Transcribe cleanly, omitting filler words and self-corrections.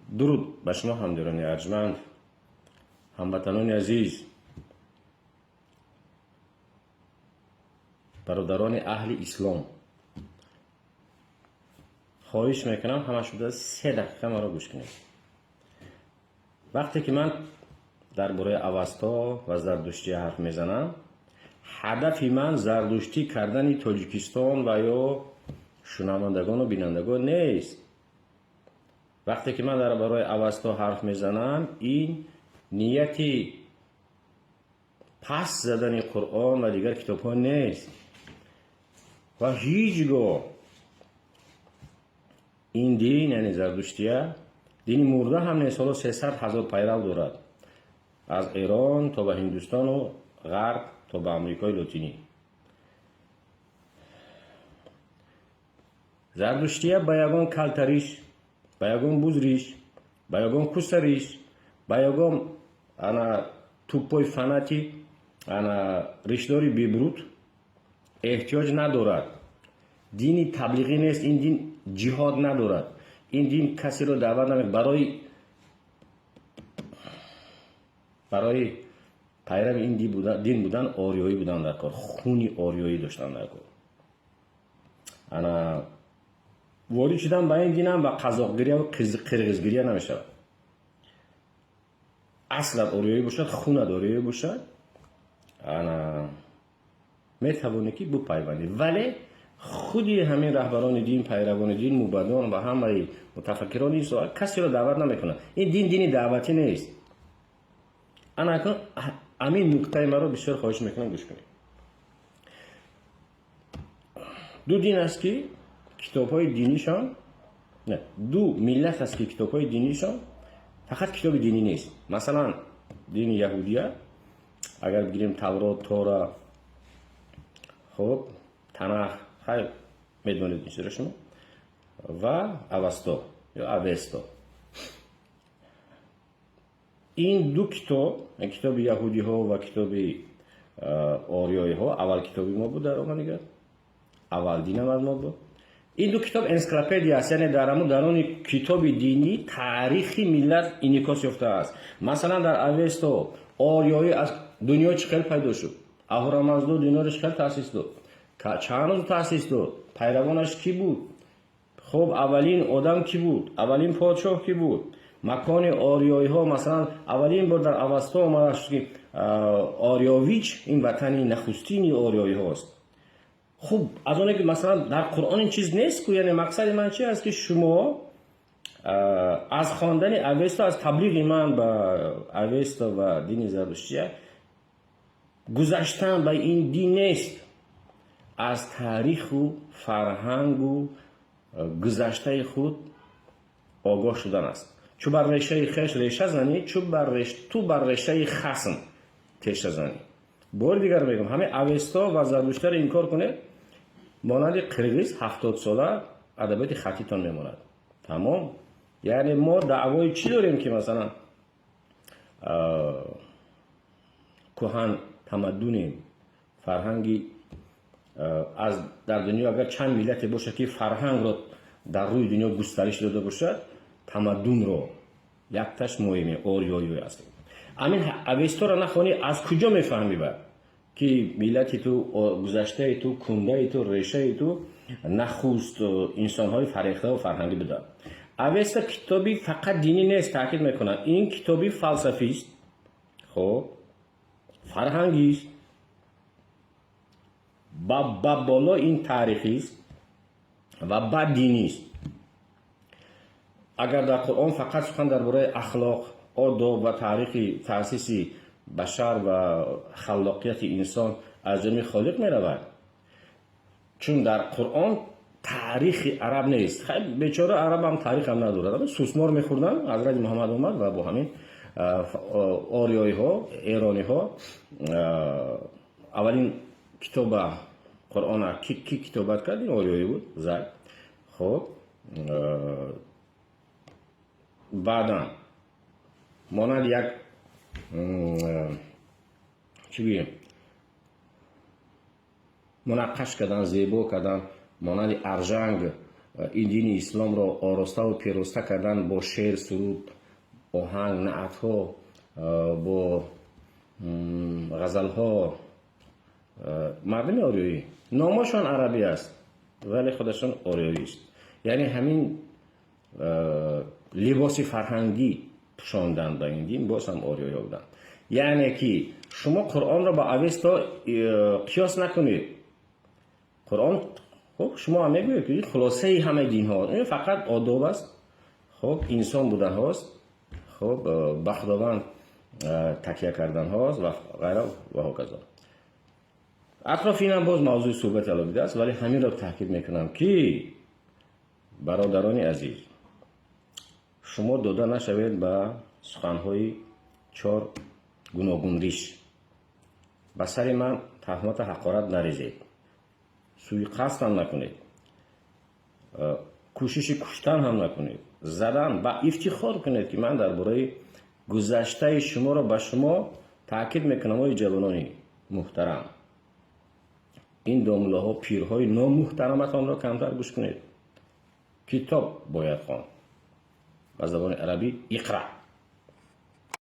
Дуруд ба шумо, ҳамдирони арҷманд, ҳамватанони азиз, бародарони аҳли ислом. Хоҳиш мекунам, ҳама шуда 3 дақиқа маро гӯш кунед. Вақте ки ман дар бораи Авасто ва зардуштия ҳарф мезанам, ҳадафи ман зардуштӣ кардани Тоҷикистон ва ё шунавандагону бинандагон нест. Вақте ки ман дар бораи Авасто ҳарф мезанам, ин нияти пас задани Қуръон ва дигар китобҳо нест ва ҳеҷ гоҳ ин дин, яъне зардуштия, дини мурда ҳам нест. Ҳоло 300 000 пайрав дорад, аз Эрон то ба Ҳиндустону Ғарб то ба Амрикои Лотинӣ. Зардуштия ба ягон калтариш, ба ягон бузриш, ба ягон кусариш, ба ягон ана туппои фанати ана ришдори бебрут эҳтиёҷ надорад. Дини таблиғӣ нест ин дин, ҷиҳод надорад ин дин, касеро даъват намекунад. Барои пайрави ин дин будан ориёӣ будан дар кор, хуни ориёӣ доштан дар кор. Ана ворид шудан ба ин динам ба қазоқгирия ва қирғизгирия намешавад. Аслат ориёӣ бошад, хунат ориёӣ бошад, ана метавонӣ ки бупайвандӣ. Вале худи ҳамин раҳбарони дин, пайравони дин, мубадон ва ҳамаи мутафаккирони ин соҳа касеро даъват намекунанд. Ин дин дини даъватӣ нест. Ана акнун ҳамин нуктаи маро бисёр хоҳиш мекунам, гӯш кунед. Ду дин аст, ки китобҳои динишон, не, ду миллат аст, ки китобҳои динишон фақат китоби динӣ нест. Масалан, дини яҳудия, агар бигирем Таврот, Тора, хуб, Танах, хайр, медонед ин чизро шумо, ва Авасто ё Авесто. Ин ду китоб, китоби яҳудиҳо ва китоби ориёиҳо, аввал китоби мо буд дар омадигар, аввал динам аз мо буд. Ин ду китоб энсиклопедия аст, яъне дар ҳамун даруни китоби динӣ таърихи миллат инъикос ёфтааст. Масалан, дар Авесто ориёӣ аз дунё чӣ хел пайдо шуд, Аҳурамаздо дунёро чӣ хел таъсис дод, чанд рӯз таъсис дод, пайравонаш кӣ буд, хуб, аввалин одам кӣ буд, аввалин подшоҳ кӣ буд, макони ориёиҳо. Масалан, аввалин бор дар Авасто омадааст, ки Ориёвич ин ватани нахустини ориёиҳост. Хуб, аз оне ки масалан дар Қуръон ин чиз нест ку. Яъне мақсади ман чи аст, ки шумо аз хондани Авесто, аз таблиғи ман ба Авесто ва дини зардуштия гузаштан ба ин дин нест, аз таъриху фарҳангу гузаштаи худ огоҳ шудан аст. Чу бар решаи хеш реша занӣ, чу ту бар решаи хасм теша занӣ. Бори дигар мегӯям, ҳамин Авесто ва зардуштиро инкор кунед, монанди қирғиз 70сола адабиёти хаттитон мемонад, тамом. Яъне мо даъвои чӣ дорем, ки масалан кӯҳан тамаддунем, фарҳанги аз дар дунё агар чанд миллате бошад, ки фарҳангро дар рӯи дунё густариш дода бошад, тамаддунро, якташ моем, ориёиё ҳастем. Амин Авесторо нахонӣ, аз куҷо мефаҳмӣ ба ки миллати ту, гузаштаи ту, кундаи ту, решаи ту нахуст инсонҳои фарехтаву фарҳангӣ буданд? Авеста китоби фақат динӣ нест, таъкид мекунам, ин китоби фалсафист, хуб, фарҳангист, ба боло ин таърихист ва баъд динист. Агар дар Қуръон фақат сухан дар бораи ахлоқ, одоб ва таърихи таъсиси башар ва халлоқияти инсон аз ҷониби Холиқ меравад, чун дар Қуръон таърихи араб нест. Бечора арабам таърихам надорад, сусмор мехӯрданд. Ҳазрати Муҳаммад омад ва бо ҳамин ориёиҳо, эрониҳо аввалин китоба, Қуръона ки китобат кард, ин ориёӣ буд, Зайд. Хуб, баъдан монанд як чӣ гӯем, мунаққаш кардан, зебо кардан, монанди аржанг. Ин дини исломро ороставу пироста кардан бо шеър, суруд, оҳанг, наътҳо, бо ғазалҳо. Мардуми ориёӣ номошон арабӣ аст, вале худашон ориёист. Яъне ҳамин либоси фарҳангӣ пӯшондан ба ин дин, боз ҳам ориёиҳо буданд. Яъне ки шумо Қуръонро ба Авесто қиёс накунед. Қуръон, хуб, шумо ҳам мегӯед, ки хулосаи ҳамаи динҳо ин фақат одоб аст, хуб, инсон буданҳост, хуб, ба Худованд такя карданҳост ва ғайра ва ҳоказо. Атрофи инам боз мавзӯи суҳбати алоҳида аст, вале ҳаминро таъкид мекунам, ки бародарони азиз, шумо дода нашавед ба суханҳои чор гуногунриш. Ба сари ман таҳмату ҳақорат нарезед, сӯи қасдам накунед, кӯшиши куштан ҳам накунед, задан. Ба ифтихор кунед, ки ман дар бораи гузаштаи шуморо ба шумо таъкид мекунам. Ои ҷавонони муҳтарам, ин домуллоҳо, пирҳои номуҳтараматонро камтар гӯш кунед. Китоб бояд хонд, ба забони арабӣ «اقرأ».